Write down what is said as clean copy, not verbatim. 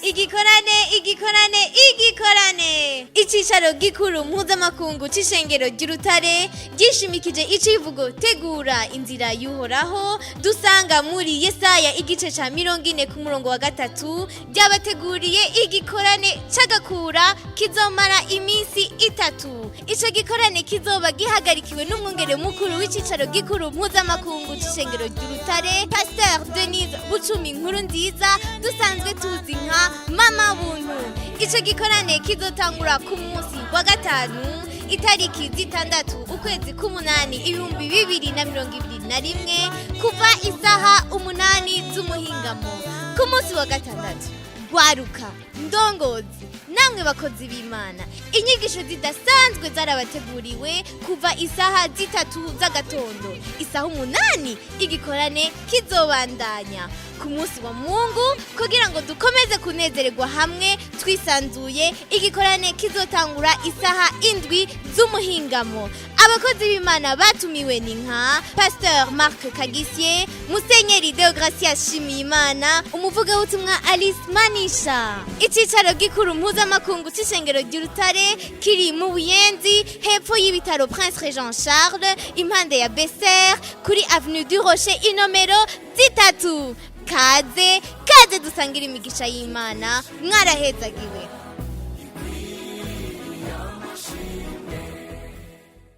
Igikorane, igikorane, igikorane! Icicaro gikuru mpuzamakungu c'ishengero ry'Urutare ryishimikije icivugo "Tegura inzira y'Uhoraho", dusanga muri Yesaya igice ca 40 ku murongo wa 3, ryabateguriye igikorane c'agakura kizomara iminsi 3. Ico gikorane kizoba gihagarikiwe n'umwungere mukuru w'icicaro gikuru mpuzamakungu c'ishengero ry'Urutare, Pasteur Denise Bucumi Nkuru Nziza, dusanzwe tuzi nka Mama Buntu. Ico gikorane kizotangura ku munsi wa gatanu, itariki 6 ukwezi k'umunani 2021, kuva isaha 8 z'umuhingamo. Ku munsi wa gatandatu, rwaruka, ndongozi namwe bakozi b'Imana, inyigisho zidasanzwe zarabateguriwe kuva isaha 3 z'agatondo. Isaha 8 igikorane kizobandanya. Ku munsi wa Mungu, kugira ngo dukomeze kunezererwa hamwe twisanzuye, igikorane kizotangura isaha 7 z'umuhingamo. Abakozi b'Imana batumiwe ni nka Pasteur Marc Kagisye, Musenyeri Deogracias Shimiyimana, umuvugabutumwa Alice Manisha. Icicaro gikuru mpuzamakungu c'ishengero ry'Urutare kiri mu Buyenzi, hepfo y'ibitaro Prince Régent Charles, impande ya Besser, kuri avenue du Rocher inomero 3. Kaze, kaze dusangire imigisha y'Imana. Mwarahezagiwe.